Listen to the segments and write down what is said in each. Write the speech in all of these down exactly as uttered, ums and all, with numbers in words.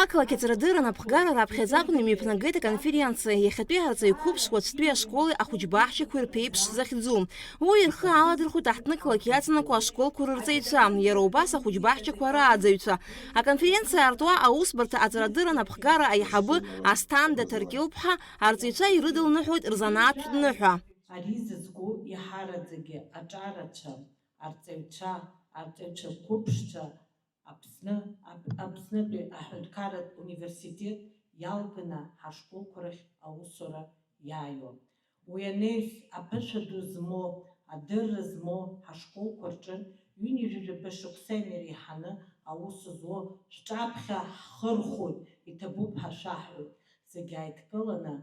Ақалақь аҵарадырра анапхгара раԥхьаӡа акәны имҩаԥнагеит аконференциа, иахьатәи арҵаҩ қәыԥш уаҵәтәи ашколи ахәыҷбаҳчақәеи рԥеиԥш захьӡу. Уи рхы аладырхәит аҳҭнықалақь иаҵанакуа ашколқәа рырҵаҩцәа, иара убас ахәыҷбаҳчақәа рааӡаҩцәа. Аконференциа аартуа аусбарҭа аҵарадырра анапхгара аиҳабы Асҭанда Ҭаркьылԥҳа арҵаҩцәа ирыдылныҳәоит рзанааҭтә ныҳәа. Ари зызку иҳараӡагьы аҿарацәа, арҵаҩцәа, арҵаҩцәа қәыԥшцәа, Аԥсны, Ап-, Аԥснытәи аҳәынҭқарратә университет иалганы ҳашколқәа рахь аусура иааиуа. Уи анаҩс, аԥышәа ду змоу, адырра змоу ҳашколқәа рҿы ҩынҩажәижәаба шықәса инареиҳаны аус зуа шәҿаԥхьа ҳхырхәоит, иҭабуп ҳәа шәаҳҳәоит. Зегь ааидкыланы,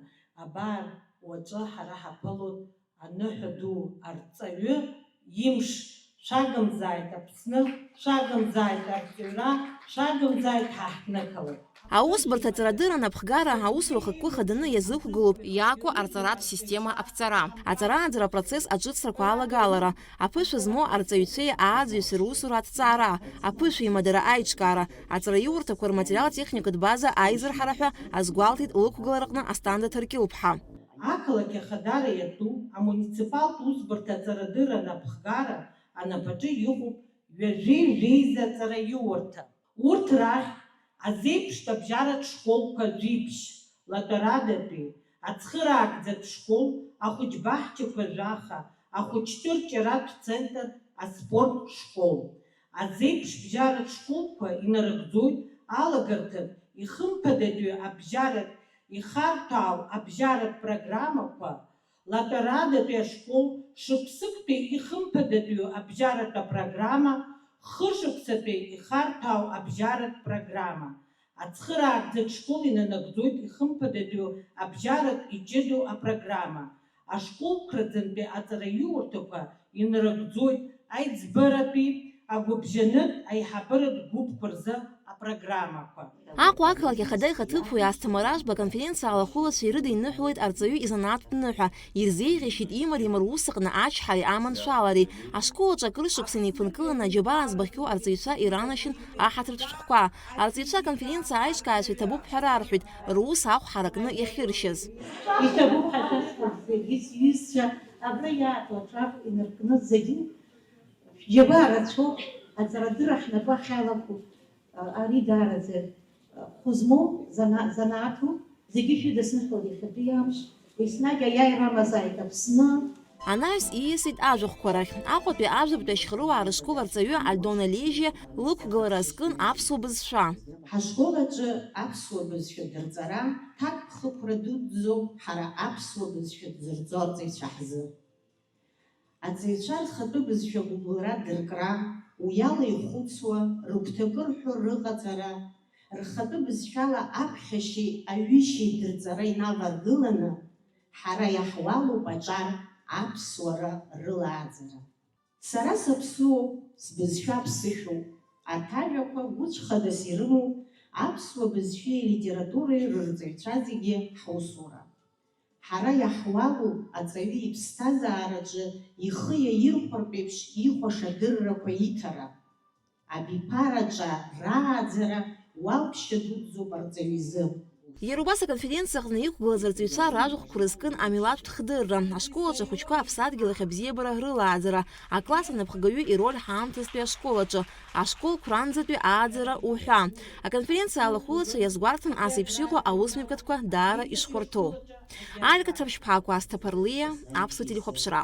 абар, уаҵәы ҳара ҳаԥылоит аныҳәа ду арҵаҩы имш, шәагымзааит Аԥсны, шәагымзааит арҵаҩра, шәагымзааит ҳаҳҭнықалақь. Аусбарҭа аҵарадырра анапхгара аусура ахықәкы хаданы иазықәгылоуп иаку арҵаратә система аԥҵара, аҵара-ааӡара апроцесс аҿыцрақәа алагалара, аԥышәа змоу арҵаҩцәеи ааӡаҩцәеи русура аҭҵаара, аԥышәа имадара аиҿкаара, аҵараиурҭақәа рматериал-техникатә база аизырҳара ҳәа азгәалҭеит лықәгылараҟны Асҭанда Ҭаркьылԥҳа. Ақалақь ахадара иатәу амуниципалтә усбарҭа аҵарадырра анапхгара анапаҿы иҟоуп ҩажәи жәеиза аҵараиурҭа. Урҭ рахь азеиԥштә абжьаратә школқәа жәибжь, Латәарадатәи, ацхыраагӡатә школ, ахәыҷбаҳчақәа жәаха, ахәыҷтәы рҿиаратә центр, аспорт школ. Азеиԥш бжьаратә школқәа инарыгӡоит алагарҭатә, ихымԥадатәи абжьаратә, ихарҭәаау абжьаратә программақәа, Латәарадатәи ашкол шықәсыктәи ихымԥадатәиу абжьаратә апрограмма, хышықәсатәи ихарҭәаау абжьаратә программа. Ацхыраагӡатә школ инанагӡоит ихымԥадатәиу абжьаратә иҷыдоу апрограмма. Ашколқәраӡантәи аҵараиурҭақәа инарыгӡоит аиҵбыратәи, агәыбжьанытә, аиҳабыратә гәыԥқәа рзы апрограммақәа. Аҟәа ақалақь ахада ихаҭыԥуаҩ Асҭамыр Ашба аконференциа алахәылацәа ирыдиныҳәалеит арҵаҩы изанааҭтә ныҳәа, ирзеиӷьашьеит имариамар усаҟны ачҳареи аманшәалареи. Ашкол аҿы акыр шықәса инеиԥынкыланы аџьабаа збахьоу арҵаҩцәа иранашьан аҳаҭыртә шәҟәқәа. Арҵаҩцәа аконференциа аиҿкааҩцәа иҭабуп ҳәа рарҳәеит, рус ахә ҳаракны иахьыршьыз. Иҭабуп ҳәа шәасҳәап, зегьы сҩызцәа абра иаатуа аҿар инаркны зегьы шәџьабаа рацәоуп, аҵарадырра ҳнапы ахьалахәу, ари даараӡа хәы змоу зана-, занааҭуп, зегьы шәыдысныҳәалоит иахьатәи амш, еснагь аиааира амазааит Аԥсны. Анаҩс ииасит ажәахәқәа рахь. Аҟәатәи ажәабатәи ашьхаруаа рышкол арҵаҩы Альдона Лежьиа лықәгылара азкын аԥсуа бызшәа. Ҳашкол аҿы аԥсуа бызшәа дырҵара ҭакԥхықәра дуӡӡоуп ҳара аԥсуа бызшәа дзырҵо арҵаҩцәа ҳзы. Аҵаҩцәа рхатәы бызшәа гәыбылра дыркра, уиала ихәыцуа, рыгәҭакы рҳәо рыҟаҵара, рхатәы бызшәала аԥхьашьеи аҩышьеи дырҵара инаваргыланы, ҳара иаҳуалуп аҿар аԥсуара рылааӡара. Сара саԥсуоуп, сбызшәа ԥсышәоуп, арҭ ажәақәа гәыцә хадас ирымоуп аԥсуа бызшәеи алитературеи рырҵаҩцәа зегьы ҳусура. Ҳара иаҳуалуп аҵаҩы иԥсҭазаараҿы ихы иаирхәартә еиԥш ихәаша адыррақәа иҭара. Абиԥараҿа рааӡара уалԥшьа дуӡӡоуп арҵаҩ изы. Иара убас аконференциа аҟны иқәгылаз арҵаҩцәа ражәахәқәа рызкын амилаҭтә хдырра, ашкол аҿы ахәыҷқәа аԥсадгьыл ахь абзиабара рылааӡара, акласс анапхгаҩы ироль ҳаамҭазтәи ашкол аҿы, ашкол қәранӡатәи ааӡара уҳәа. Аконференциа алахәылацәа иазгәарҭан ас еиԥш иҟоу аусмҩаԥгатәқәа даара ишхәарҭоу. Алика Ҭаршьԥҳа, Кәасҭа Ԥарлиа, Аԥсуа телехәаԥшра.